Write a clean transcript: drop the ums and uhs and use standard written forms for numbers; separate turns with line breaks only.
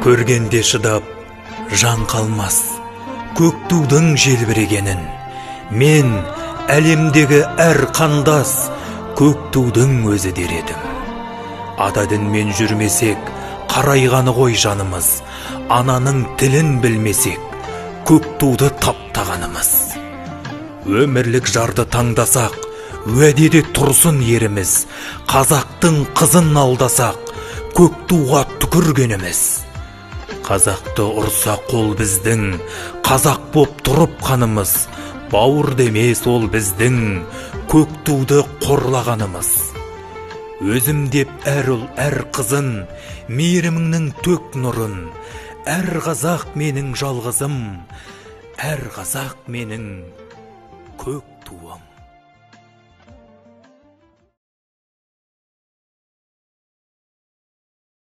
Көргенде шыдап жан қалмас көк тудың желбірегенін. Мен әлемдегі әр қандас көк тудың өзі дер едім. Ата дінмен жүрмесек, қарайғаны ғой жанымыз. Ананың тілін білмесек, көк туды таптағанымыз. Өмірлік жарды таңдасақ, уәдеде тұрсын еріміз. Қазақтың қызын алдасақ, көк туға түкіргеніміз. Қазақты ұрса қол біздің, қазақ боп тұрып қанымыз. Бауыр демес ол біздің, көк туды қорлағанымыз. Өзім деп әр ұл, әр қызын, мейіріміңнің төк нұрын. Әр қазақ менің жалғызым, әр қазақ менің көк туым.